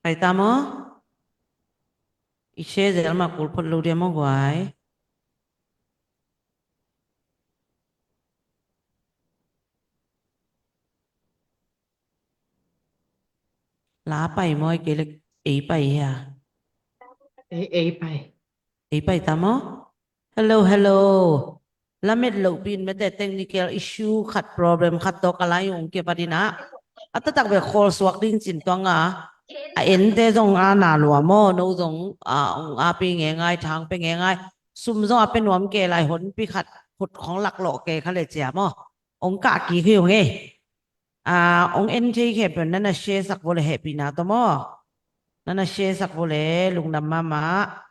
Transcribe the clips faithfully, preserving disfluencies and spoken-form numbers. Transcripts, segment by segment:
Pai ta maw? I share zel mah kul phot lo dia maw guai. La pai maw, ei kei leh ei pai hia? Ei, ei pai. Ei pai ta maw? Hello, hello. Lamet lohpi in mate, technical issue khat, problem khat tawh ka lai ung kipat in ah. A taktak bek khawl suak ding cin tuang a. A ente zong a na lua maw, no zong a ong a pia ngeingai, thang pia ngeingai. Sum zong a pia nuam kei lai, honpi khat khut khong laklawh kei kha leh cia maw. Ong kah kik hi ung ei. A, ong en thei khempeuh na na share sak vo leh hehpihna tawh maw. Na na share sak vo leh lungdam mahmah.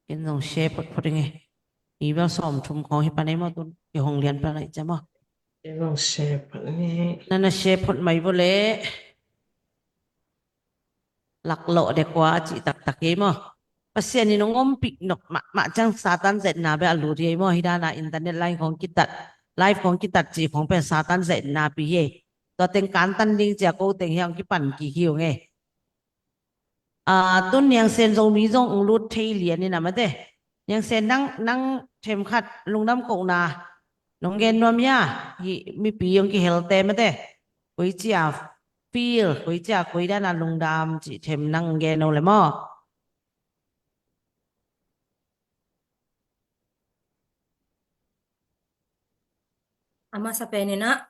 Ken zong share photphot ing ei. Mi bel sawmthum khawng hi pan ei maw, tun kihong lian pan lai cia maw. Ken zong share phot ing ei. Na na share phot mai vo leh. Laklawh dek ua a cih taktak ei maw. Pasian in ong ompih nop mahmah ciang Satan zaihna bek a lut hi ei maw. Hi dan a internet line khawng kitat, live khawng kitat cih khawng pen Satan zaihna pi hi ei. Tua teng kantan ding cia ko teng hi a ong kipan kik hi ung ei. A, tun Niang Sen Zomi zong ong lut thei lian in a mate. Niang Sen nang, nang themkhat lungdam kohna nong gen nuam hia? Hih mipi ong kihelte mate. Koici a feel, koici a koi dan a lungdam cih them nang gen o leh maw. A masa pen in ah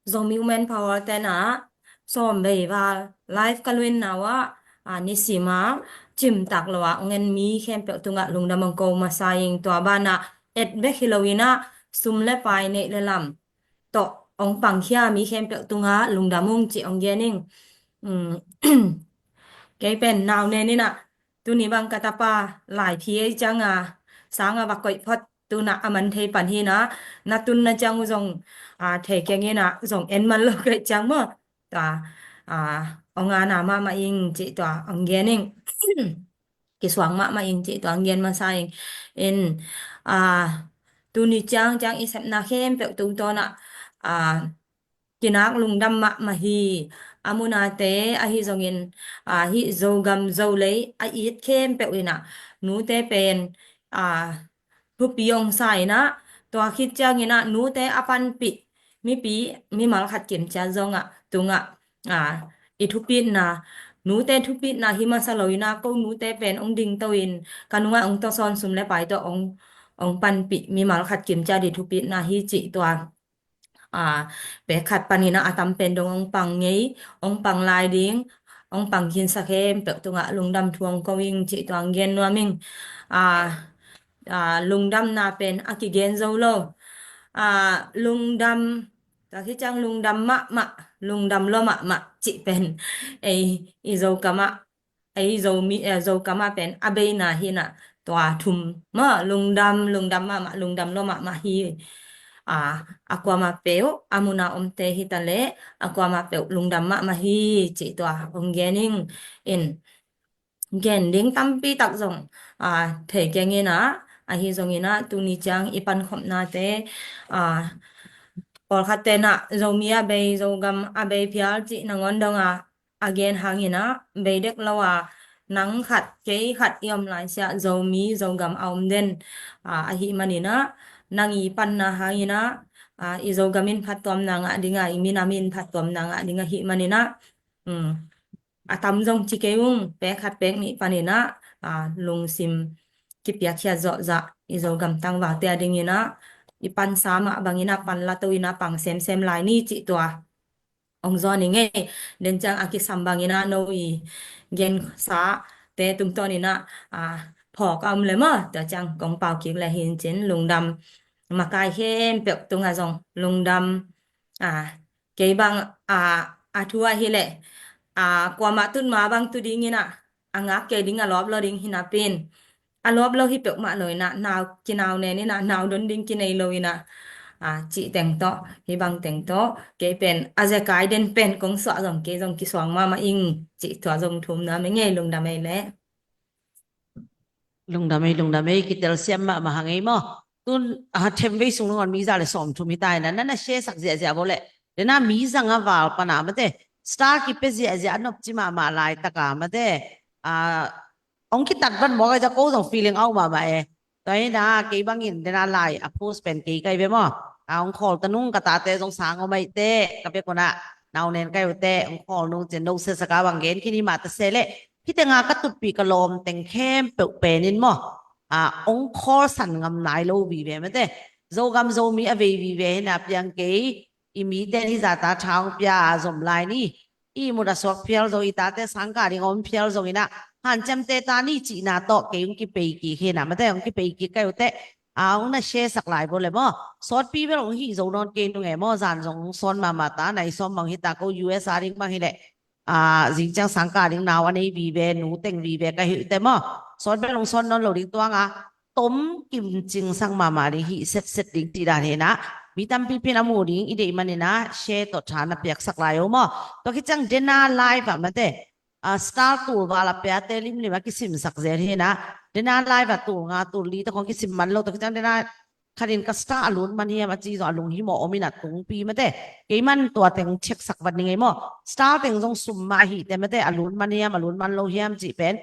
Zomi Women Power ten ah sawm bei val live ka luinna uah, a, nisim a cimtak lo a ong en mi khempeuh tungah lungdam ong ko masa ing. Tua banah et bek hi lo in ah sum le pai neih le lam tawh ong pangkhia mi khempeuh tungah lungdam ung cih ong gen ing. Um, kei pen nau nen in ah tuni bang ka tapa laiphi ei ciang a sang a va koih phot, tun ah a man thei pan hi in ah, na tunna ciang uh zong, a, thei keng in ah zong en man lo kei ciang maw. Tua, a, ong a na mahmah ing cih tua ong gen ing. Kisuang mahmah ing cih tua ong gen masa ing. In, a, tuni ciang ciang i sepna khempeuh tungtawn ah, a, kinak lungdam mahmah hi. A munate ahi zongin, a, hih Zogam Zolei a it khempeuh in ah nute pen, a, thupi ong sa in ah, tua khit ciangin ah nute a panpih mipi, mimal khat kim ciat zong ah tungah, a, i thupitna, nute thupitna hi masa lo in ah ko nute pen ong dingto in ka nungah ong tawsawn sum le pai tawh ong, ong panpih mimal khat kim ciat i thupitna hi cih tua, a, pek khat panin ah a tam pen dong ong pang ngei, ong pang lai ding, ong pang khinsa khempeuh tungah lungdam thu ong ko ing cih tua ong gen nuam ing. A, a, lungdamna pen a kigen zo lo. A, lungdam, tua khit ciang lungdam mahmah, lungdam lua mahmah cih pen ei i Zokam ah, ei Zomi, eh, Zokam ah pen a beina hi in ah tua thum maw, lungdam, lungdam mahmah, lungdam lua mahmah hi. A, a kuamah peuh, a mun a omte hi ta leh a kuamah peuh lungdam mahmah hi cih tua ong gen ing. In gen ding tampi tak zong, a, thei keng in ah, ahi zongin ah tuni ciang i pankhopnate, a, pawlkhatte in ah Zomi a bei, Zogam a bei phial cih nangawn dong a, a gen hangin ah bei dek lo a, nang khat kei khat i om lai siah Zomi Zogam a om den, a, ahih manin ah nang i panna hangin ah, a, i Zogam in phattuamna ngah ding a, i minam in phattuamna ngah ding ahih manin ah, um, a tam zong ci kei ung, pek khat pek nih panin ah, a, lungsim kipiakkhiat zawhzah i Zogam tangvalte a dingin ah i pansa mah bangin ah panla to in ah pang semsem lai ni cih tua ong zawn ing ei. Den ciang a kisam bangin ah no i gensate tungtawn in ah, a, phawk a om le maw, tua ciang kong pau kik le hi in cin, lungdam makai khempeuh tungah zong lungdam, a, kei bang, a, a thu ah hi leh, a, kuamah tut ma bang tu dingin ah a ngak kei ding, a lawp lo ding hi napi in, a lawp lo hi peuhmah lo in ah, nau kinau nen in ah, nau don ding kinei lo in ah, a, cih teng tawh, hi bang teng tawh, kei pen a zekai den pen kong suah zong kei zong kisuang mahmah ing cih tua zong thum nuam ing ei, lungdam ei leh. Lungdam ei, lungdam ei, kitelsiam mahmah hang ei maw. Tun a themvei sung nangawn mi za le sawmthum hi ta hi na, na na share sak ziahziah bo le, dena mi zanga val pana mate, star kipia ziahziah a nopci mahmah laitaka mate, a ong kitat vat mawk a, ko zong feeling au mahmah e. Tua hi na, kei bangin dena lai a post pen kei kai ve maw. A ong khawl ta nung ka tate zong sang om aite, ka bek una nau nen kai ute, ong khawl nung cin no se saka bang gen khin hi mah ta se le, hitenga ka tutpi ka lawm teng khempeuh penin maw, a ong khawl san ngam nai lo vive mate. Zogam Zomi a vei vive hi na, piang kei, i mite ni zata thaung pia a zom lai ni. I mut a suak phial zong, i tate sangkah ding a om phial zong ina, hanciamte ta ni cihna tawh kei ong kipei kik hi na mate, ong kipei kik kai ute. A ong na share sak lai bo le maw, sawtpi bel ong hih zo nawn kei nung e maw, zan zong ong sawn mahmah ta, nai sawm bang hi ta, ko U S a ding bang hi le, a zingciang sangkah ding nau a nei vive, nu teng vive ka hih ute maw, sawt bel ong sawn nawn lo ding tuanga, tom kimcing sang mahmah ding hi setset ding ti dan hi na, mi tampi pin a mu ding i deih manina share tawh tha na piaksak lai o maw. Tua khit ciang dena live ah mate, a star tul val a piate limlim a kisimsak zel hi na, dena live ah tul nga tul li te khong kisim man lo, tua khit ciang dena khatin ka star a lut man hiam a ci zong a lunghimawh om ina tungpi mate, kei man tua teng check sak vat ni ngei maw. Star teng zong sum mah hi te mate, a lut man hiam a lut man lo hiam cih pen,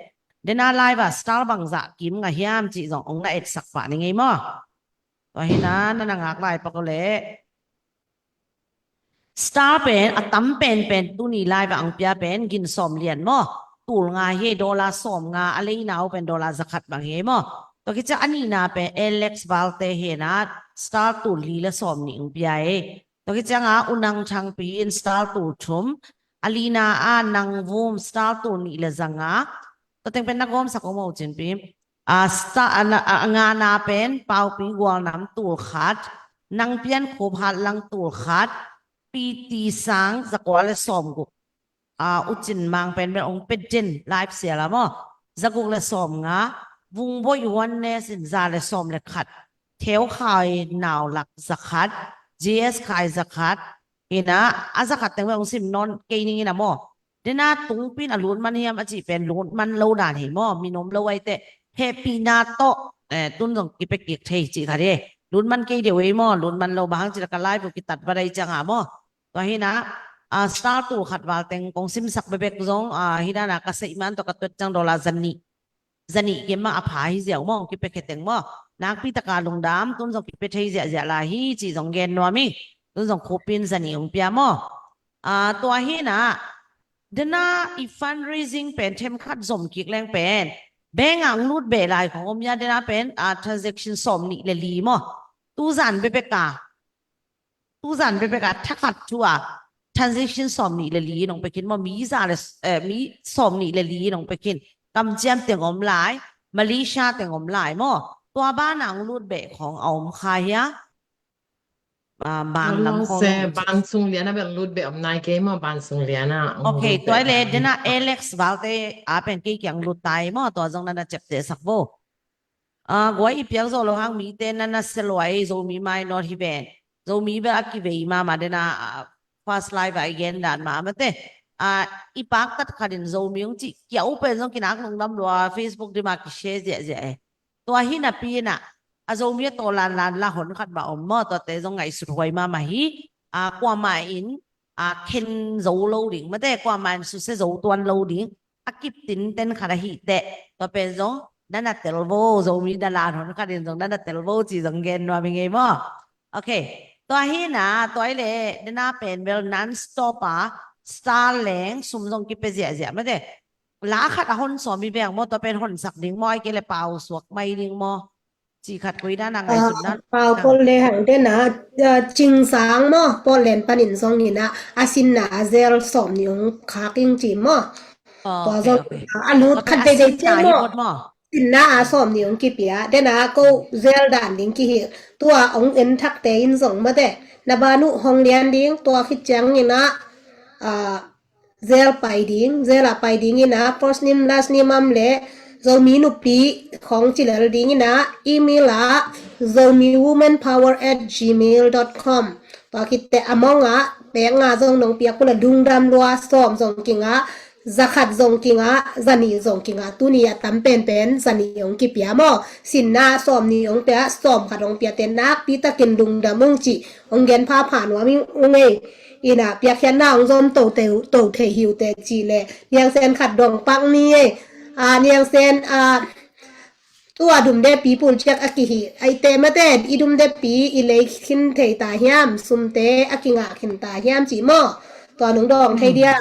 dena live ah star bangzah kim nga hiam cih zong ong na etsak pah ni ngei maw. Tua hi na, na na ngak lai pak o le. Star pen a tam penpen tuni live ah ang pia pen gin sawm lian maw. Tul nga hi, dollar sawm nga, a leina uh pen dollar zakhat bang hi maw. Tua khit ciang a nihna pen Alex Valte hi na, star tul li le sawm nih ang pia e. Tua khit cianga Unang Thangpi in star tul thum, a lina a Nang Vum star tul nih le zanga. Tua teng pen na gawmsak om o cinpi. A star a, a, a ngana pen Paupi Gualnam tul khat, Nang Pian Khup Hatlang tul khat, P T Sang zakua le sawm guk. A, U Cin Mang pen bel ong pia den live sial a maw. Zaguk le sawm nga, Vungboih Oneness in za le sawm le khat, Theu Khai Nau Lak zakhat, J S Khai zakhat, hi na, a zakhat teng bel ong sim nawn kei ning ina maw. Dena tungpin a lut man hiam a cih pen lut man lo dan hi maw, min om lo aite. Hehpihna tawh, eh, tun zong kipia kik thei cih khat hi. Lut man kei deuh ei maw, lut man lo bang hang cih la ka live uh kitat vat ai cianga maw. Tua hi na, a, star tul khat val teng kong simsak bebek zong, a, hi na na ka seih man tua ka tuat ciang dollar zanih. Zanih kim mah a pha hi ziau maw, kipia khe teng maw. Nakpi taka lungdam, tun zong kipia thei ziahziah lai hi cih zong gen nuam ing. Tun zong khupin zanih ong pia maw. A, tua hi na, dena i fundraising pen themkhat zom kik leng pen, bank ah ong lut beh lai khong om hia, dena pen, a, transaction sawm nih le li maw. Tuzan bebek a, tuzan bebek a thakhat thu a transaction sawm nih le li nong pia khin maw, mi za le, eh, mi sawm nih le li nong pia khin. Kamciam teng om lai, Malaysia teng om lai maw. Tua bana ong lut beh khong a om kha hia. Ah, bang lam khong se, bang sung liana bel lut beh om nai kei maw, bang sung liana. Ok, tua le dena Alex Valte a pen kei kiang lut tai maw, tua zong na na ciapteh sak vo. A, guai i piak zawh loh hang mite na na sia lua ei, Zomi minor hi ven. Zomi bel a kivei mahmah dena, a, first live ah i gen dan mah mate. A, i paktat khatin Zomi ong cih kia uh pen zong kinak lungdam lua, Facebook dim ah kishare ziahziah e. Tua hi napi ina, a Zomi a tawlanlan la hon khat mah om maw, tuate zong ngaihsut huai mahmah hi. A, kuamah in, a, khen zo lo ding mate, kuamah in susia zo tuan lo ding. A kip tinten khat ahih teh, tua pen zong na na tel vo, Zomi na lan hon khatin zong na na tel vo ci zong gen nuam i ngei maw. Ok, tua hi na, tua i le, dena pen bel non stop a, star leng, sum zong kipia ziahziah mate. La khat a hon sawm i veng maw, tua pen honsak ding maw, ai kei le pau suak mai ding maw. Ci khat koi dan a ngaihsutna. Pau Paul le hang dena, a, Cingsang maw, Portland panin zong ina, a sinna a zel sawm nih ong khak ing ci maw. Tua zong, a, a lut khat veivei ciang maw. Sinna a sawm nih ong kipia, dena ko zel dan ding kihi, tua ong en thakte in zong mate, na ban uh hong lian ding, tua khit ciang ina, a, zel pai ding, zel ah pai ding ina, first name, last name am le, Zomi nupi khong ci lel ding ina, email ah, zomi woman power at gmail dot com. Tua khit teh a mong ah, pek nga zong nong piak pula lungdam lua, sawm zong kinga, Za khat zong kingah, za nih zong kingah, tuni a tam penpen za nih hong kipia maw? Sinna sawm nih hong pia, sawm khat hong pia te nakpi takin lungdam ung cih hong gen phapha nuam ung ei. Ina piakkhiatna hong zom to thei hi uh teh cih leh Niang Sen khat dong pak ni ei. A, Niang Sen, a, tua Dumdepi pulciak a kihi ai teh mate, i Dumdepi i lei khin thei ta hiam, sumte a kingah khin ta hiam cih maw? Tua nong dawng thei dia.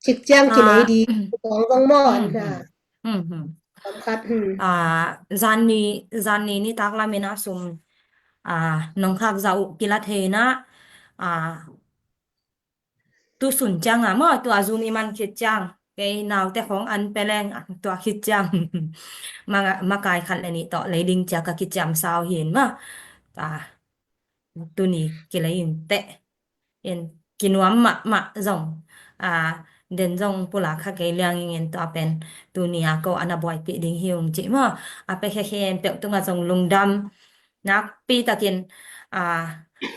Cik ciang kilei di kong zong maw? Khat, hmm. A, zanni, zanni nitak lamin a sum, a, nong khak zah uh kila thei na, a, tu sun ciang a maw, tua Zoom i man khit ciang, kei naute khong an peleng, tua khit ciang. Ma, makai khat le nih tawh lei ding cia ka kiciam sau hin maw. Tua, tuni kilei in teh. In kinuam mahmah zong, a, den zong pulak kha kei liang ing in tua pen tuni a ko ana buaipih ding hi ung cih maw. A pe khe khe in peuh tungah zong lungdam nakpi takin, a,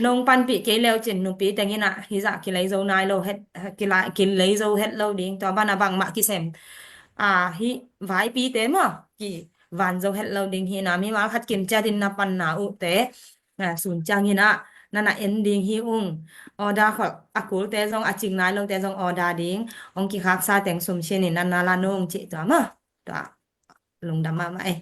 nong panpih kei leu cin nupi teng in a hizah kilei zo nai lo het, kilei, kilei zo het lo ding tua ban a bangmah kisem. A, hi vaipite maw, ki van zo het lo ding hi na, mimal khat kim ciat in na panna uh te, a, sun ciang in a, na na en ding hi ung. Order khol a kulte zong, a cing nai lote zong order ding. Hong kikhaksa teng sum sin in na na la nung cih tua maw. Tua lungdam mahmah ei.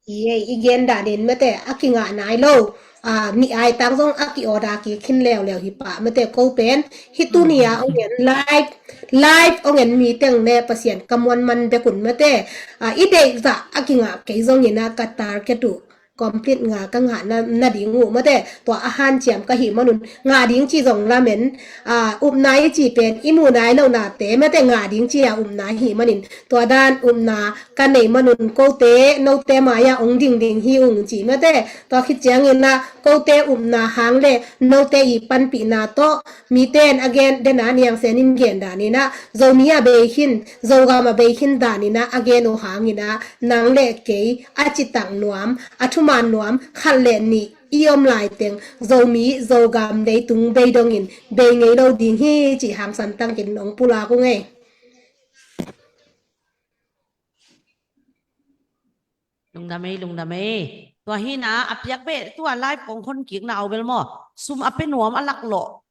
I, i gen dan in mate, a kingah nai lo. A, mi ai tang zong a ki order kik khin leuleu hi pah mate, ko pen. Hi tuni a ong en live, live ong en mi teng le Pasian ka muan man bek un mate. A, i deih zah a kingah kei zong in a ka target uh complete nga ka ngah na, na ding uh mate. Tua a hanciam ka hih manun ngah ding ci zong lamen, a, upna i ci pen i mu nai lo nate mate, ngah ding ci a upna hih manin tua dan upna ka nei manun kote note mai-ah ong ding ding hi ung ci mate. Tua khit ciangin ah kote upna hang le note i panpihna tawh mite in a gen den a, Niang Sen in gen danin ah Zomi a bei khin, Zogam a bei khin danin ah a gen uh hangin ah nang le kei a citak nuam, a thuman nuam khat le nih i om laiteng Zomi, Zogam leitung bei dongin bei ngei lo ding hi cih hangsan tangin ong pulak ung ei. Lungdam ei, lungdam ei. Tua hi na a piak beh, tua live kong khon kik na au bel maw. Sum a pe nuam a lak lawh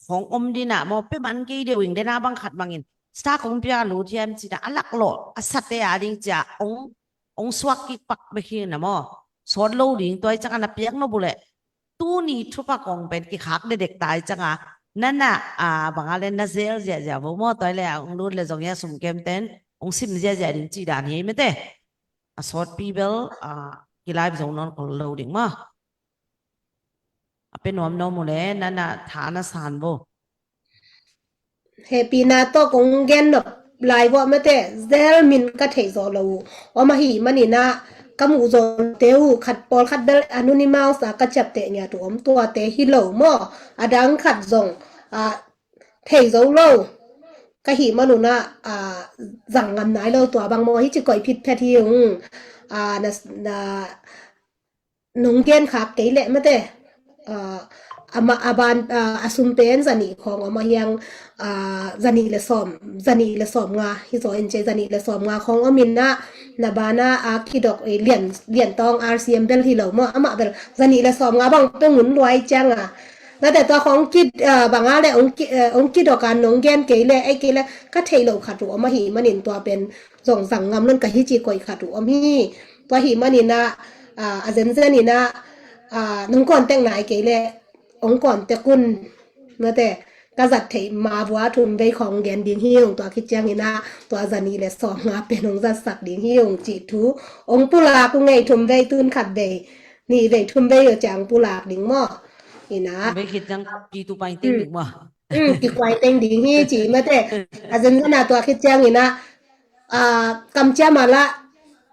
khong om dina maw, pe man kei deuh ing dena bang khat bangin. Star kong pia lut hiam cina a lak lawh a sate a ding cia ong, ong suak kik pak bek hi na maw. Sawt lo ding tua i cak ana piak no bu leh. Tuni thupha kong pen kikhak dedek tai canga. Nana, a, banga le na zel ziahziah vo maw, tua le a ong lut le zong ia sum kem ten ong sim ziahziah ding ci dan hi ei mate. A sawtpi bel, a, ki live zo nawn kol lo ding maw. A pe nuam no mu le nana tha na san vo. Hehpihna tawh kong gen nop lai vuah mate, zel min ka theih zawh lo uh om ahih manin ah ka muh zawh lote uh khat, pawlkhat bel anonymous a ka ciapteh ngiat uh om, tuate hi lo maw, a dang khat zong, a, thei zo lo ka hih manun ah, a, zang ngam nai lo tua bang maw, hi ci koih phitphet hi ung, a, na, na, nong gen khak kei leh mate, a, a ma-, a ban, a, a sum pen zanih khawng om a hiang, a, zanih le sawm, zanih le sawm nga hi zaw in ce, zanih le sawm nga khawng om in ah, na ban ah a kidok, eh, lian, lian tawng R C M bel hi lo maw, amah bel zanih le sawm nga bang pe ngun luai ciang a. Nate tua khawng ki, a, bang a le ong ki, a, ong kidok a nong gen kei leh, ei kei leh ka theih loh khat uh om ahih manin tua pen zong zang ngam lon ka hi ci koih khat uh om hi. Tua hih manin ah, a, a zenzen in ah, a, nong contact nai kei leh ong contact un mate, ka zat theih ma vua thum vei khawng gen ding hi ung, tua khit ciangin ah tua zanih le sawm nga pen ong zatsak ding hi ung cih thu ong pulak ung ei, thum vei tun khat vei, nih vei thum vei uh ciang pulak ding maw. Ina. Thum vei khit ciang kitupai teng ding maw. Mm, kikuai teng ding hi ci mate. A zenzen a tua khit ciangin ah, a, kamciam a lah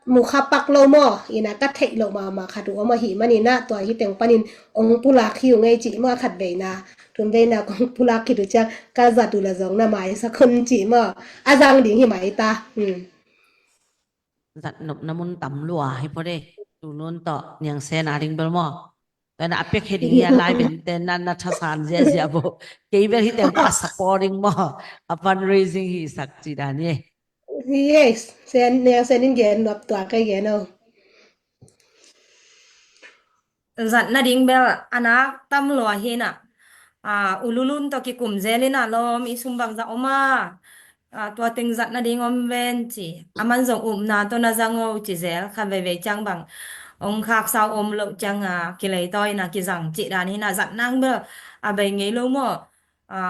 mukha pak lo maw, ina ka theih loh mahmah khat uh om ahih manin ah tua hi teng panin ong pulak hi ung ei ci maw, khat veina. Thum veina kong pulak khit uh ciang ka zat uh la zong na maisak un ci maw. A zang ding hi mai ta. Hmm. Zat nopna mun tam lua hi pawh de. Tu nun tawh Niang Sen a ding bel maw. Tua na a piakhia ding hi a, lai bente na, na thasan ziazia bo. Kei bel hi teng a supporting maw, a fundraising hi sak ci dan hi. Yes, Sen, Niang Sen in gen nuam tua kei gen o. Zat nading bel a nak tam lua hi na. A, U Lulun tawh kikum zel in a lawm i sum bangzah om a. A, tua teng zat nading om ven ci. Aman zong upna tawh na zang o ci zel kha veivei ciang bang. Ong khaksa om loh ciang a, kilei tawi na kizang ci dan hi na zat nang bel. A bei ngei lo maw. A,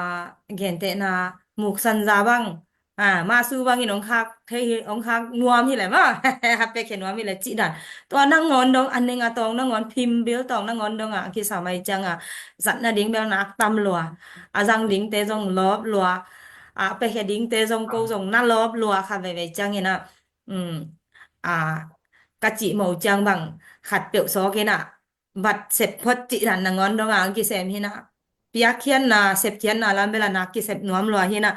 gentehna muksan za bang. A, masu bangin ong khak thei hi, ong khak nuam hi le maw. A piakhia nuam hi le ci dan. Tua nangawn dong, a neng a tawng nangawn, phim bil tawng nangawn dong a, a kisa mai ciang a, zat nading bel nak tam lua. A zang dingte zong lawp lua. A piakhia dingte zong ko zong na lawp lua kha veivei ciang in a. Um, a, ka cih mo ciang bang, khat peuh sawk in a. Bat sep phot cih dan nangawn dong a, a kisem hi na. Piak khiatna, sep khiatna lam bel a nak kisep nuam lua hi na.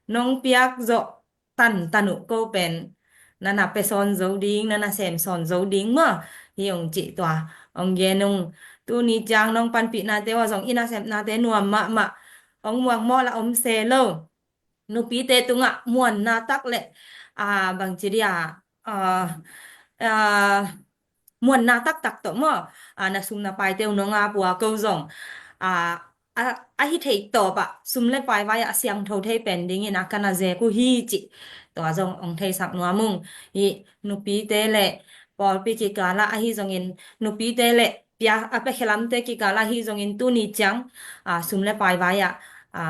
Nong piak zawh tantan uh ko pen. Na na pia sawn zo ding, na na sem sawn zo ding maw. Hi ong cih tua. Ong gen ung. Tuni ciang nong panpihnate uh a zong i nasepnate nuam mahmah. Ong muak mawh la om se lo. Nupite tungah muanna tak le, a, bangci dia, a, a, muanna taktak tawh maw. A, na sum na paite uh nong ap uh a ko zong. A, a, a hi thei tawp ah, sum le pai vai ah a siangtho thei pen dingin a ka na zek uh hi cih. Tua zong ong theisak nuam ung. Hi nupite le pawlpi kikal ah ahi zongin nupite le pia, a piakhia lamte kikal ah ahi zongin tuni ciang, a, sum le pai vai ah, a,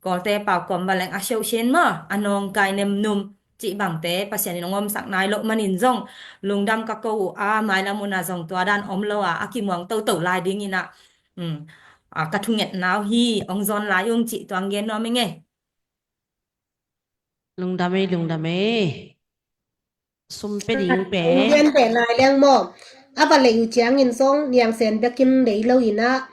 Kawlte pau kawm baleng a siauh sin maw, a nawngkai nemnum cih bangte Pasian in ong omsak nai loh manin zong lungdam ka ko uh a, mailam un a zong tua dan om lo a, a kimuang toto lai dingin a, um, a, ka thungetna uh hi, ong zawn lai ung cih tuang gen nuam ing e. Lungdam e, lungdam e. Sum pia ding pen. Ong gen pen lai leng maw. A va lei uh ciangin zong Niang Sen bekin lei lo in a,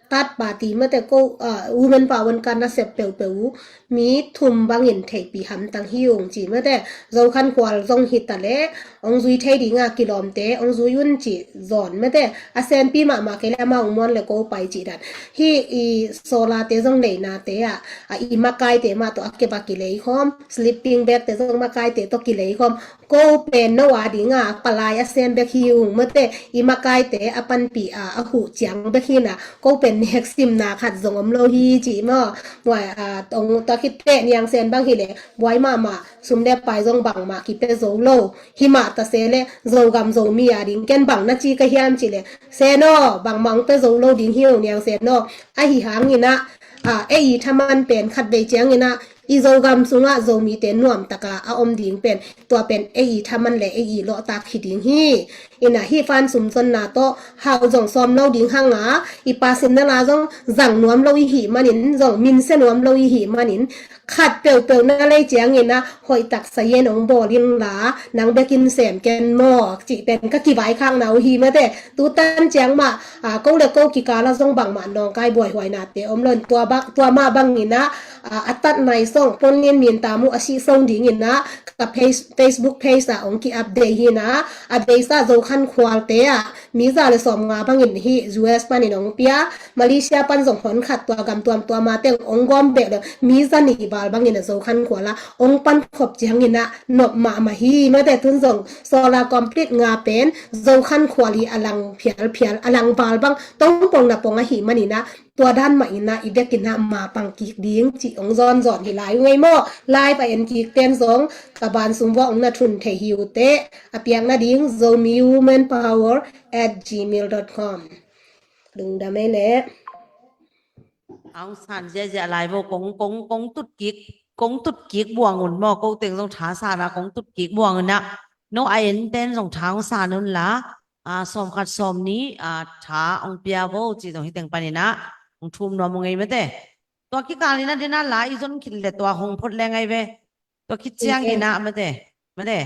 third party mate ko, a, women power ka nasep peuhpeuh uh mi thum bangin theihpih hamtang hi ung ci mate. Zo Khan Khual zong hi ta le, ong zui thei ding a kilawmte ong zui un ci zawn mate. A senpi mahmah kei le amau ong muan le ko pai cih dan. Hi i sawlate zong leinate ah, a, i makaite mah tawh a kep a kilei khawm, sleeping bag te zong makaite tawh kilei khawm. Ko pen no a ding a palai a sem bek hi ung mate, i makaite a panpih a, a huh ciang bek hi na, ko pen nek simna khat zong om lo hi ci maw. Nuai, a, tong ta khit teh Niang Sen bang hi le, buai mahmah, sum le pai zong bangmah kipia zo lo. Hi mah ta se le, Zogam Zomi a ding ken bang na ci ka hiam ci le, Sen aw, bangmah ong pia zo lo ding hi ung Niang Sen aw. Ahi hangin a, a, ei i thaman pen khat vei ciangin a, i Zogam sungah Zomite nuamtaka a om ding pen, tua pen ei i thaman le ei i lawhtak hi ding hi. Ina hi fan sumzonna tawh hau zong sawm lo ding hanga, i pasinna la zong zang nuam lo i hih manin, zong minsia nuam lo i hih manin, khat peuhpeuh na lei ciangin a, hoih taksa yen ong bawl in la, nang bekin sem ken maw, cih pen ka kivaikhakna uh hi mate. Tutan ciang mah, a, ko le ko kikal a zong bangmah nawngkai buaihuainate om lo in tua bak, tua mah bangin a, a, a tat nai song, pon lin min ta mu a sih song dingin a, ka page, Facebook page ah ong ki-update hi na, a beisa Zo Khan Khualte ah, mi za le sawm nga bangin hi U S panin ong pia, Malaysia pan zong hon khat tua gam tuamtuam a teng ong gawm bek le, mi za nih val bangin a Zo Khan Khual a ong pan khop ciangin a nop mahmah hi mate. Tun zong solar complete nga pen Zo Khan Khual hi a lang phialphial, a lang val bang tong pong na pong ahi manin a, tua dan mah in a i vekin a mapang kik ding cih ong zawnzawn hi lai uh ngei maw. Live a en kik ten zong ka ban sum vawh ong na thun thei hi uh teh. A piak nading Zomi Women Power at gmail dot com. Lungdam ei le. Aung San ziazia lai vo kong, kong, kong tut kik, kong tut kik buang un maw, ko teng zong tha sa na kong tut kik buang un a. No a en ten zong tha ong san un la, a, sawm khat sawm nih, a, tha ong pia vo ci zong hi teng panin a, ong thum nuam ung ei mate. Tua kikal in a dena la i zon khit le tua hong phot le ngai ve. Tua khit ciangin a mate, mate.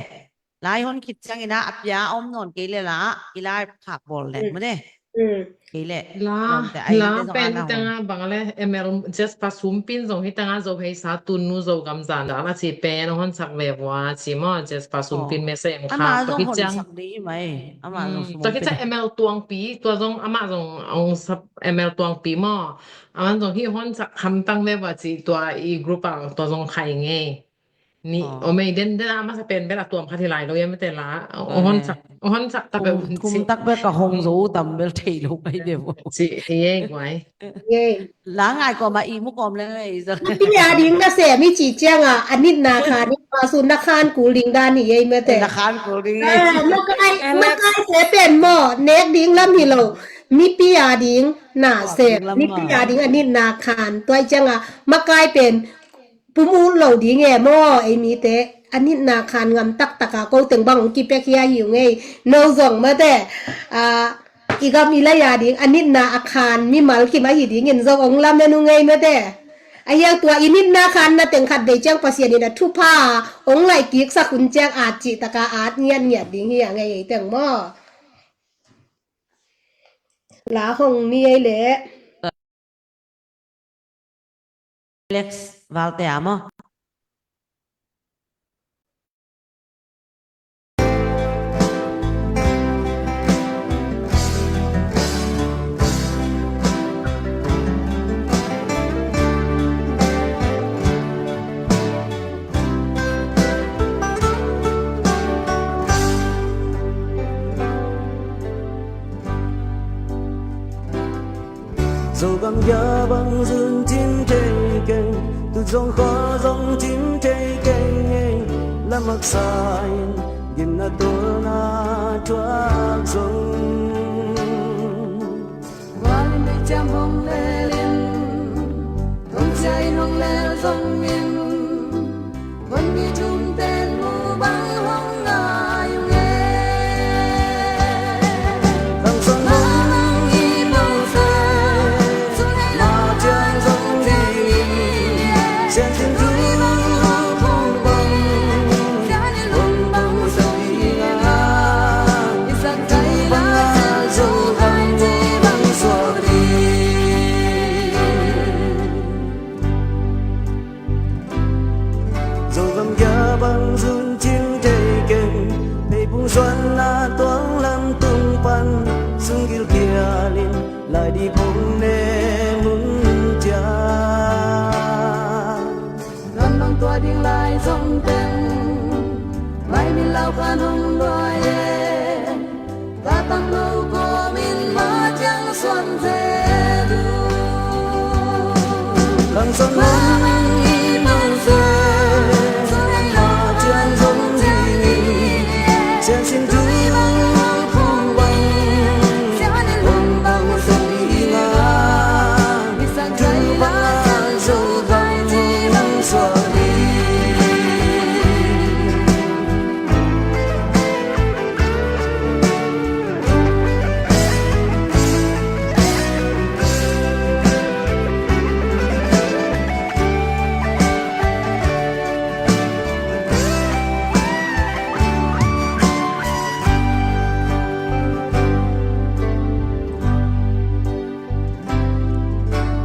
Lai hon khit ciangin a, a pia om nawn kei le la, i lai khak bawl le, mate. Kei leh la, lawmte a la innte zong pen ana hong. Hitanga bang le M L Jasper Sumpin zong hitanga Zo Hei Sa Tun Nu Zogam Zan Dal a ci pen hong honsak ve vua ci maw, Jasper Sumpin message hong khak. Ama zong honsak ding hi mai. Ama zong Sumpin. Tua khit ciang M L Tuangpi, tua zong ama zong hong sap M L Tuangpi maw. Aman zong hih honsak hamtang ve vua ci tua i group ah tua zong khai ngei. Ni omei den den a masa pen bel a tuam khat hi lai lo ia mete la. Hon sak, hon sak ta bel un si. Kum tak bel ka hong zo tam bel thei lo kai de bo. Si, iei guai. La ngai ko ma i mu kom le ngai za. Pi a ding na se mi ci ciang a, a nit na khan, i pa su na khan kul ding dan hi iei mete. Na khan kul ding. Makai, makai se pen mo, nek ding lam hi lo. Mi pi a ding na se, mi pi a ding a nit na khan, tua i ciang a, makai pen pum ut lo ding e maw, ei mite a nitna khan ngam taktak a ko teng bang hong kipia khia hi ung ei. No zong mate, a, i gam i lai a ding a nitna a khan mimal kim ahi dingin zong hong lamen ung ei mate. A hiang tua i nitna khan na teng khat vei ciang Pasian in a thupha hong laih kiksak hun ciang at cih taka at ngiatngiat ding hi a ngei ei teng maw. La hong ni ei leh. Alex Valte a maw? Zogam ya bang zun cin thei keng, tu zong kho zong cin thei keng ei, lamak sa in gimna tolna thuak zong. Gualin bek ciam hong lelin, tongsia in hong lel zongin, Wan mi thum ten mu bang hong ngai ung e. Bang zong hong i bang se, ma ciang zong ding in, sian tin tu hong bang, hong bang zong ding a, i sak kai la zong hong bang suak ding. Zogam ya bang zun cin thei keng, pei pung suan na tuang lam tung pan, sung gil kial in, lai di pong ne mun cia. Zan bang tua ding lai zong teng, mai min lau kan hong luai e. Ka tam lo kawmin ma ciang suan zel uh. Kang suan mang i mang se, ma ciang zong ding in, sian sin tu bang hong bang, hong bang zong ding a, tu bang a zo bang hong suan ding.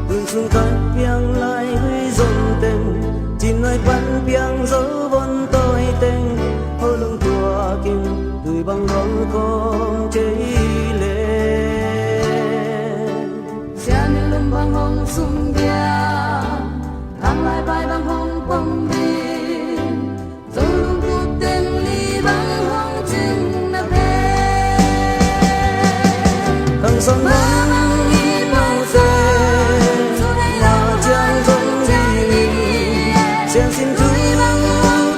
Tun sung khat piang lai hui zon teng, cin nai pan piang zo von toi teng, ho lung tuak in tui bang rong kong cei le. Sian in lum bang hong sum dia, ang lai pai bang hong pom ding. Zong lungkuk teng li bang hong cing na pen. Kang song bang i pau se, na ciang zong ding in, sian sin tu bang hong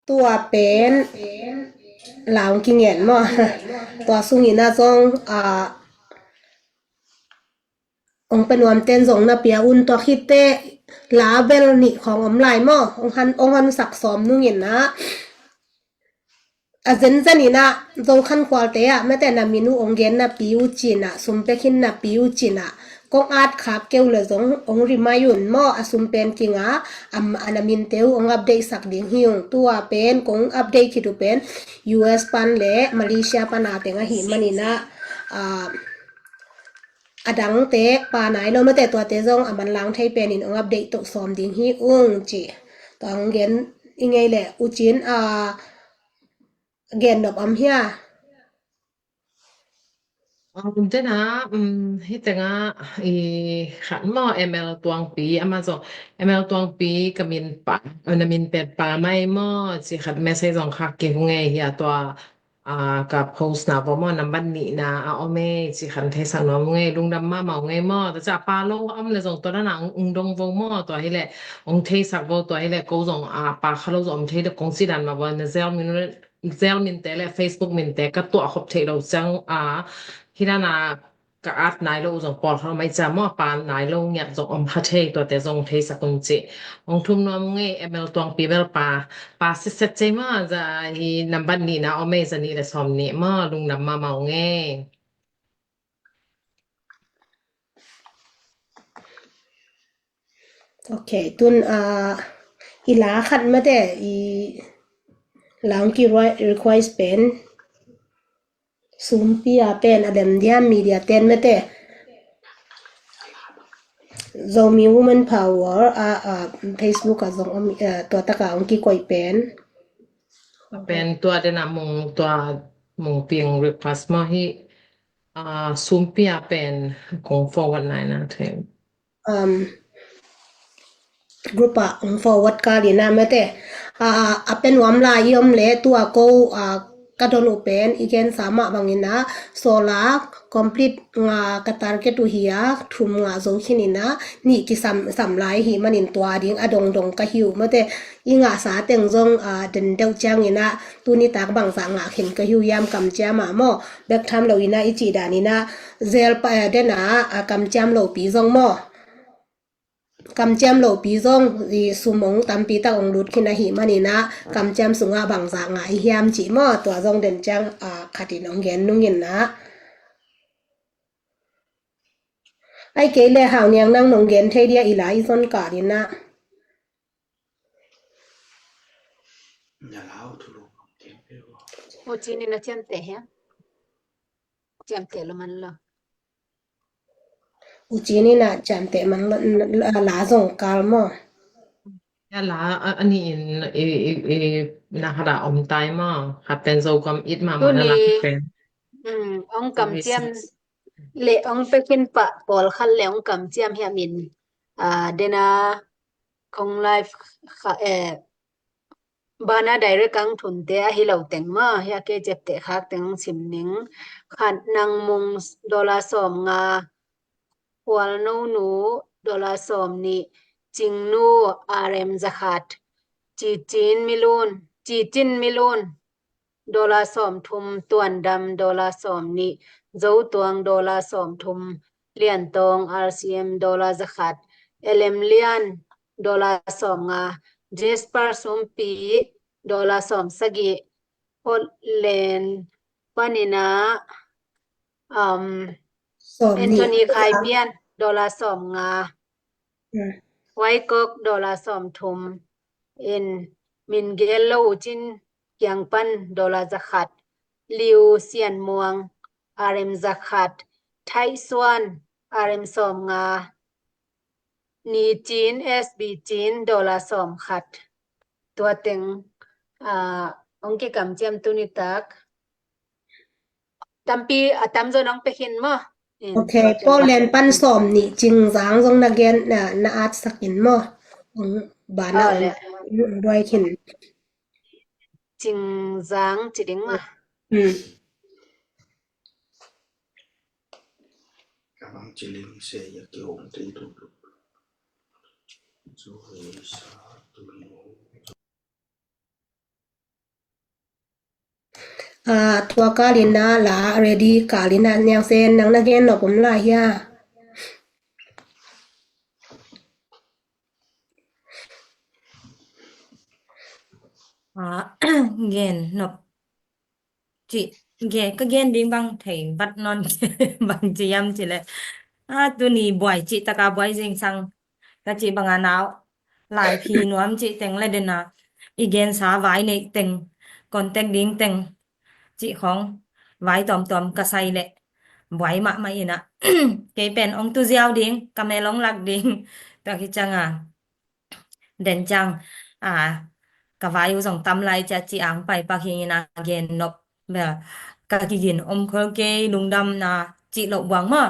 Tua pen la hong kingen maw? Tua sungin ah zong, ah, hong pia nuam ten zong na pia un. Tua khit teh la bel nih khawng om lai maw? Hong han, hong hansak sawm nungin ah, a zenzen in ah Zo Khan Khualte ah mate na min uh hong gen napi uh cin ah, sum pia khin napi uh cin ah, kong at khak kei uh leh zong hong remind un maw? A sum pen kinga, am, a na minte uh hong update sak ding hi ung. Tua pen kong update khit uh pen U S pan leh Malaysia pan a teng ahih manin ah, ah, a dangte pia nai lo mate, tuate zong a manlang thei penin hong update to sawm ding hi ung ci. Tua hong gen i ngei leh, U Cin, ah, gen nop om hia? Um, tena, um, hih tengah, i, khat maw, M L Tuangpi, amah zong, M L Tuangpi, ka min pia, na min pen pia mai maw, ci khat message zong khak kei uh ngei hi a, tua, ah, ka post na bawh maw, nambat nihna a om ei, ci khat theisak nuam uh ngei, lungdam mahmah uh ngei maw, tua ciang pia lo a om leh zong tua dan a hong, hong dong vo maw, tua hi leh, hong theisak vo, tua hi leh, ko zong, ah, pia kha lo zong om thei leh, kong ci dan mah bawh, na Zelle min, Zelle minte leh Facebook minte ka tuah khop theih loh ciang, ah, hih dan a ka at nai lo uh zong pawlkhat om ei ciang maw, pia nai lo ngiat zong om kha thei, tuate zong theisak un ci. Hong thum nuam uh ngei, M L Tuangpi bel pia, pia sitset cei maw, za hi nambat nihna om ei, za nih leh sawm nih maw, lungdam mahmah uh ngei. Ok, tun, ah, i la khat mate, i la hong ki re-, request pen, sumpi a pen a lem diam, media ten mate. Zomi Women Power, ah, ah, Facebook ah zong om, ah, tua tak a hong kikoih pen. Pen tua den a mong, tua mong piang request maw hi, ah, sumpi a pen kong forward nai na thei. Um, group ah hong forward kal in ah mate. Ah, a pia nuam lai i om leh tua ko, ah, ka don uh pen i gensa mah bangin ah solar complete nga ka target uh hi a, thum ngah zo khin in ah nih kisam, sam lai ahih manin tua ding a dongdong ka hi uh mate. I ngahsa teng zong, ah, den deuh ciangin ah tuni tak bangzah ngah khin ka hi uh hiam kamciam ah maw? Bek tham lo in ah i cih dan in ah Zelle pa, eh, den ah, ah, kamciam lopi zong maw? Kamciam lopi zong i sum hong tampi tak hong lut khin ahih manin ah kamciam sungah bangzah ngah i hiam cih maw? Tua zong den ciang, ah, khat in hong gen nungin ah. Ahih kei leh Hau Niang, nang nong gen thei dia, i la i zon kal in ah. U Cin in a ciamteh hiam? Ciamteh lo man lo. U Cin in a ciamteh man lo, la, la zong kal maw? Ya la, a, a nih in i, i, i, na khat a om tai maw? Khat pen Zogam it mahmah na la khat pen. Mm, hong kamciam leh hong pia khin pah pawlkhat leh hong kamciam hiam in, ah, den a kong live kha, eh, bana direct ang thunte ahi lo teng maw, hi a kei ciapteh khak teng sim ning. Khat Nang Mung dollar sawm nga, Hual No Nu dollar sawm nih, Cing Nu R M za khat, Ci Cin Milun, Ci Cin Milun dollar sawm thum, Tuan Dam dollar sawm nih, Zo Tuang dollar sawm thum, Lian Tawng R C M dollar za khat, L M Lian dollar sawm nga, Jasper Sumpi dollar sawm sagih, Portland panin ah, um, Anthony Khai Pian dollar sawm nga, Huai Kok dollar sawm thum in, min gel lo uh cin kiang pan dollar za khat, Liu Sian Muang R M za khat, Thai Suan R M sawm nga, Ni Cin, S B Cin dollar sawm khat. Tua teng, ah, hong kikamciam tuni tak. Tampi a tamzaw nong pia khin maw? Ok, Portland pan sawm nih, Cing Zang zong na gen, na, na at sak in maw? Hong bana, hong duai khin. Cing Zang ci ding maw? Hmm. Ah, tua kalin ah la ready kalin ah Niang Sen, nang na gen nop om lai hia? Ah, gen nop ci, gen, ka gen ding bang thei vat nawn, bang ci hiam ci leh, ah, tuni buai cih taka buai zingsang ka cih banga nau laiphi nuam cih teng le dena i gensa vai neih teng, contact ding teng cih khong vai tuamtuam ka sai leh buai mahmah inah, kei pen ong tu ziau ding, ka mel ong lak ding, tua hi cianga den ciang, a, ka vai uh zong tam lai cia ci ang pai pak hi inah gen nop bel ka kigin om khol kei, lungdamna cih loh buang maw,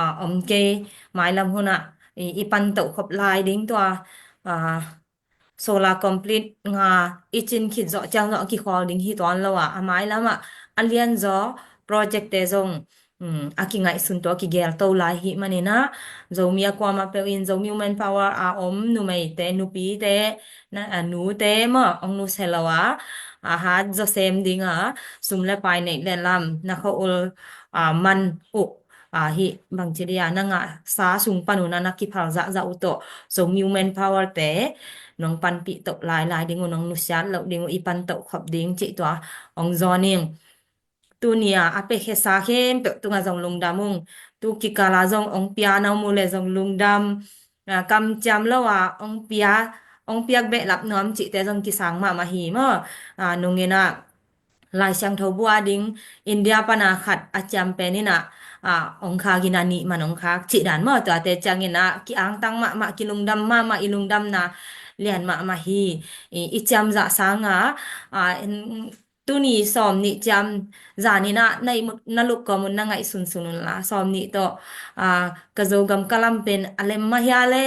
a, om kei. Mailam hunah i, i pan toh khop lai ding tua, a, solar complete nga i cin khit zawh ciang zawh a kikhawl ding hi tuan lo a, a mailamah a lianzaw project te zong, um, a kingaihsun tawh a kigel to lai hi maninah, Zomi a kuamah peuh in Zomi Women Power a om numeite, nupite, na, a, nute maw, ong nusia lo a, a hat zawsem dinga sum le pai neih le lam na kho ul, a, man uh, a, hi bangci dia na ngahsa sung pan uh na, na kiphal zahzah uh tawh Zomi Women Power te nong panpih toh lailai ding uh, nong nusiat loh ding uh, i pan toh khop ding cih tua ong zawn ing. Tunia a pekhesa khempeuh tunga zong lungdam ung. Tu kikala zong ong pia na um uh le zong lungdam. A, kamciam lo a ong pia, ong piak behlap nuam cihte zong kisang mahmah hi maw. A, nungina Lai Siangtho bua ding India pana khat a ciam pen inah, a, ong khak inah nih man ong khak cih dan maw. Tuate ciang inah ki-angtang mahmah, kilungdam mahmah, i lungdamna lian mahmah hi. I, i ciam zah sanga, a, in, tuni sawm nih ciam zan inah na i mut na luk kawm un na ngaihsunsun unla, sawm nih tawh, a, ka Zogam ka lam pen a lem mah hia le,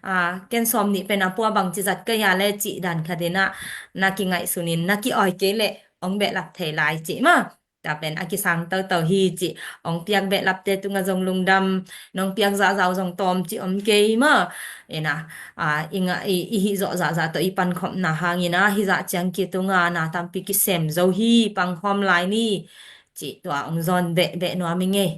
a, ken sawm nih pen a pua bangci zat ka hia le cih dan khat inah na kingaihsun in, na ki-awi kei leh ong behlap thei lai cih maw. Tua pen a kisang toto hi cih ong piak behlapte tunga zong lungdam, nong piak zahzah uh zong tawm cih om kei maw. Ina, a, i ngah, i, i hih zawh zahzah tawh i pankhopna hangina hih zah ciang kitunga na tampi kisem zo hi, pangkhawm lai ni cih tua ong zawn behbeh nuam ing ei.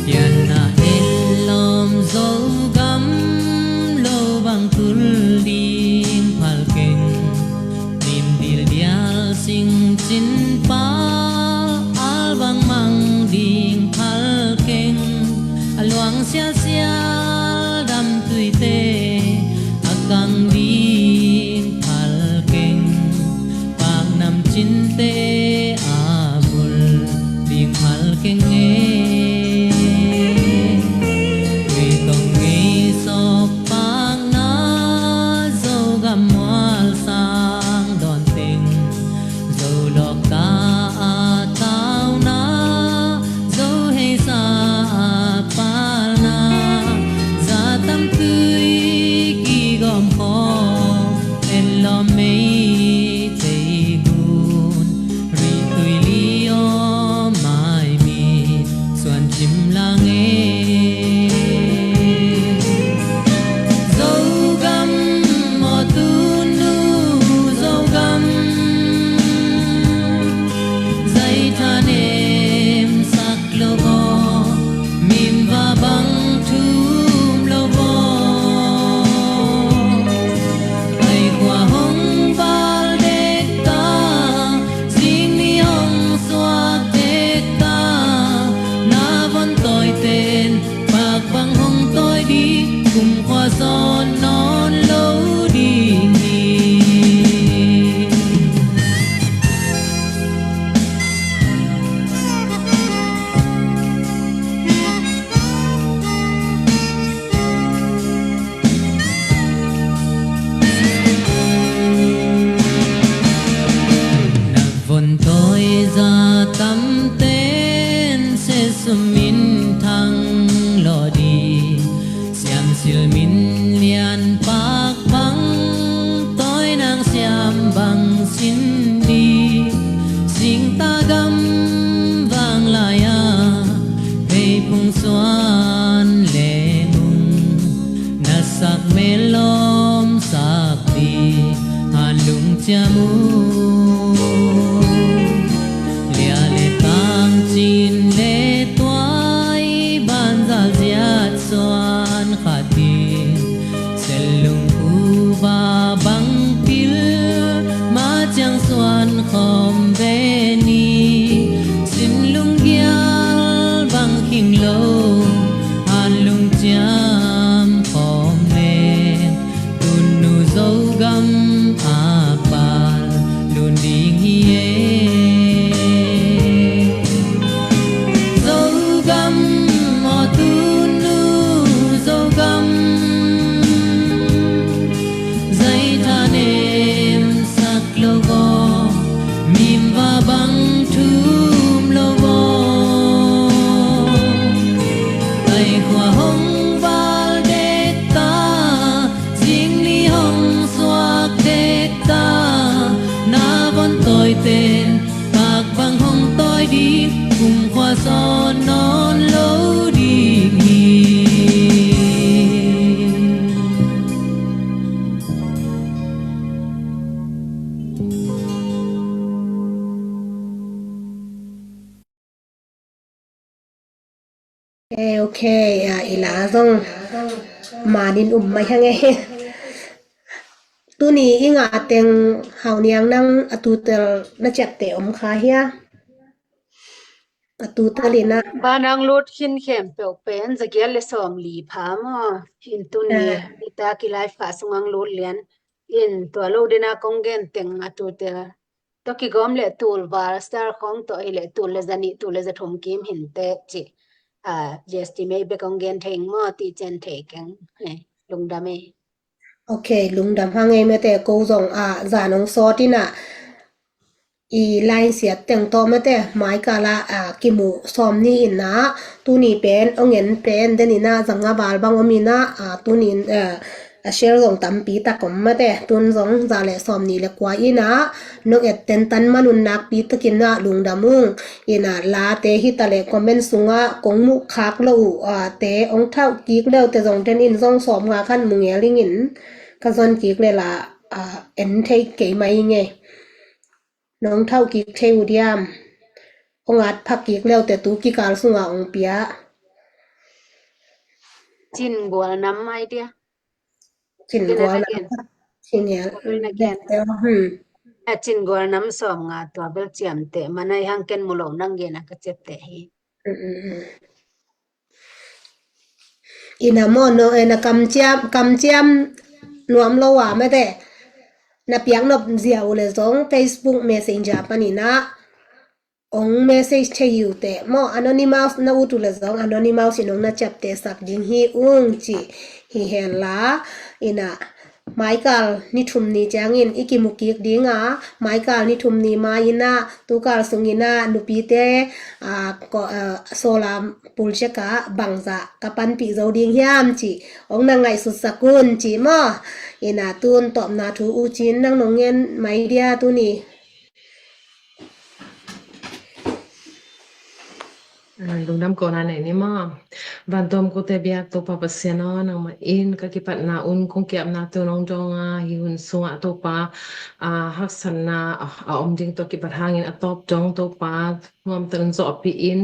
Pianna en lawm Zogam lo bang tul ding phal keng. Nim dildial sing cin pal al bang mang ding phal keng. A luang sialsial dam tuite a kang ding phal keng. Pak nam cinte a bul ding phal keng e. Ngei tong ngei sawk pakna Zogam mual sang dawn teng. Zo lawkka a tauna, Zo heisa a palna, za tamtui kigawm khawm, en lawm mei tei gun, ri tui li aw mai mi, minthang lawh ding, siamsil min lianpak bang, tawi nang siam bang sin ding, singtang gam vang lai-a veiphung suan leng ung, na sak mel lawm sak ding hanlung ciam ung. Lia le tang, cin le tuai, banzal ziat suan khat ding, sel lungkuva bang pil, ma ciang suan khawm ve ni, sin lunggial bang khing lo, hanlung ciam khawm leng, tunu Zogam a pal lun ding hi e. Zogam aw, tunu Zogam, zai thanem sak lo aw, mimva bang thum lo aw. Taikhua hong val dek ta, zingli hong suak dek ta, na von tawiten pak bang hong tawi ding, kumkhua sawn nawn lo ding hi. Ok, ok, ah, i la zong manin um mai hang e. Tuni i ngah teng Hau Niang, nang a tutel na ciapteh om kha hia? A tutel in ah. Ba nang lut khin khempeuh pen za giat le sawmli pha maw? In tuni, ah, i tak i live khah sung ang lut lian. In tua lo dena kong gen teng a tutel tawh kigawm le tul val star khawng tawh hi le tul le za nih, tul le za thum kim hinteh ci. Ah, G S T mei bek kong gen thei ing maw, ti cian thei keng. Hei, lungdam e. Ok, lungdam hang e mate, ko zong, ah, zan hong sawt in ah, i line siat teng tawh mate, maikal ah, ah, kimu sawm ni in ah, tuni pen hong en pen den in ah, za nga val bang om in ah, ah, tuni in, ah, a share zong tampi tak om mate, tun zong za le sawmni le kua in ah, nong et tentan man un nakpi takin ah lungdam ung. In ah late hi ta le comment sungah kong muh khak lo uh, ah, te hong thauh kik le uh te zong ten in zong sawm nga khan mu ngel ing in ka zon kik le la, ah, en thei kei mai ing e. Nong thauh kik thei uh diam? Hong at phak kik le uh te tu kikal sungah hong pia. Cin gual nam mai dia. Cin gual nam. Cin gual nam. Hmm. A cin gual nam sawm nga tua bel ciamteh, manai hang ken mu lo nang gen a ka ciapteh hi. Mm, mm, mm. Ina maw no, eh, na kamciam, kamciam nuam lo a mate. Na piak nop zia uh le zong Facebook Messenger panin ah hong message thei uh teh maw, anonymous na ut uh le zong anonymous in hong na ciapteh sak ding hi ung ci hi hen la. Ina maikal ni thum ni ciangin i kimu kik ding a, maikal ni thum ni ma in ah tukal sung in ah nupite, ah, ko, ah, solar project ah bangzah ka panpih zo ding hiam ci hong na ngaihsut sak un ci maw. Ina tun tawpna thu uh cin nang nong ngen mai dia tuni. Ah, lungdam kona nei ni maw. Vantom kote biak Topa Pasian aw, nangmah in ka kipatna un kong kiapna tu nong dong a, hi hun sungah Topa, ah, haksatna, ah, a om ding tawh kipat hangin a tawp dong Topa nuamta un zawhpih in,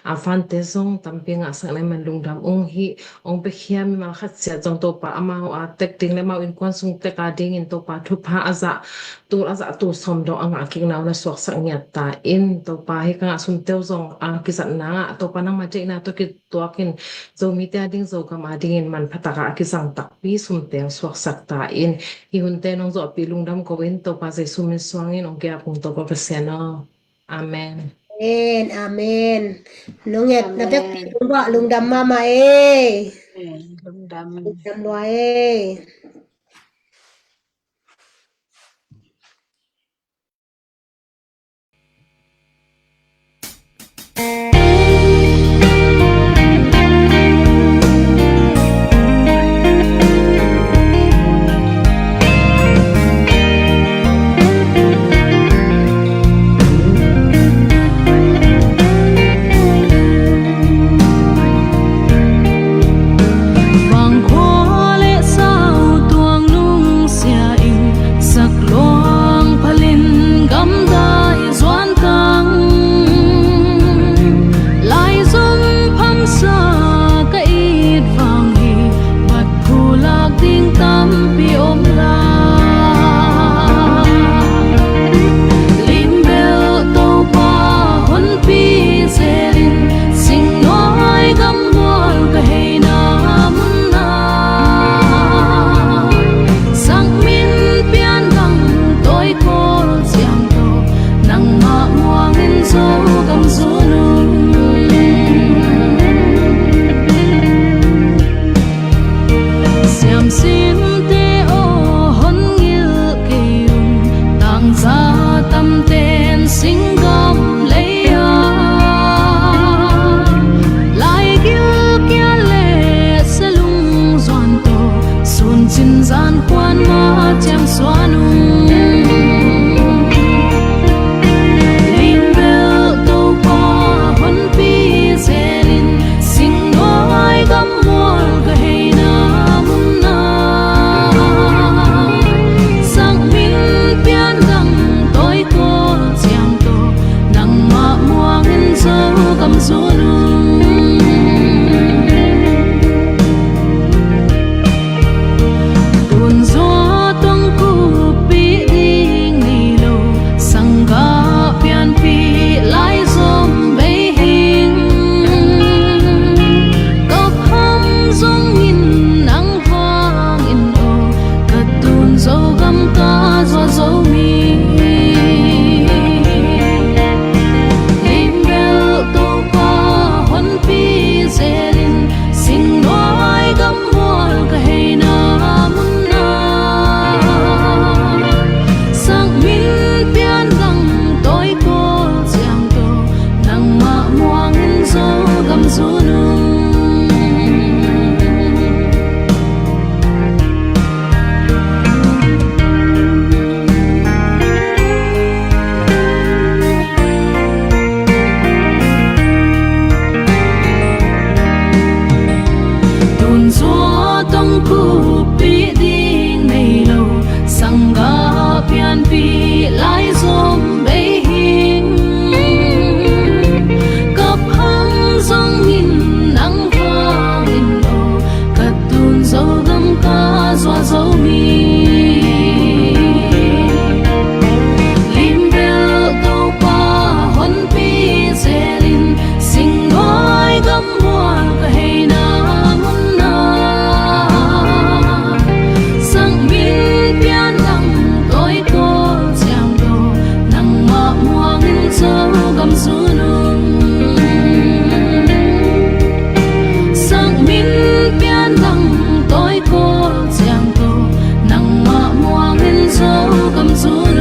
ah, fante zong tampi ngahsak na man lungdam ung hi. Hong piakhia mimal khat siat zong Topa amau a tek ding le amau innkuan sung tek a dingin Topa thupha a zah, tul a zah tul sawm dong a ngah kikna uh na suaksak ngiat ta in Topa hi ka ngah sumte uh zong a kizatna ngah Topa nangmah deihna tawh kituakin Zomite a ding Zogam a dingin manpha takah a kizang takpi sumte hong suaksak ta in hi hunte nong zawhpih lungdam ko in Topa Jesu min suangin hong kiap ung Topa Pasian aw. Amen. Amen, amen. Nong et na pek lungdam mahmah e. Amen. Lungdam. Lungdam lua e. Zunung. Tunzua tong kuppih ding nei lo, sanggah pianpih lai zom bei hing. Ka pham zongin nang vangin aw, ka tun Zogam ka zuah zo mi. Limbel Topa honpi zelin, singnuai gammual ka heina munna, sakmin pian dang tawi kawl ciang tawh, nangmah muangin Zogam zunung. Tunzua tong kuppih ding nei lo, sanggah pianpih lai zom bei hing. Ka pham zongin nang vangin aw, ka tun Zogam ka zuah zo mi. Limbel Topa honpi zelin, singnuai gammual ka heina munna, sakmin pian dang tawi kawl ciang tawh, nangmah muangin Zogam zunung. Sakmin pian dang tawi kawl ciang tawh, nangmah muangin Zogam zunung.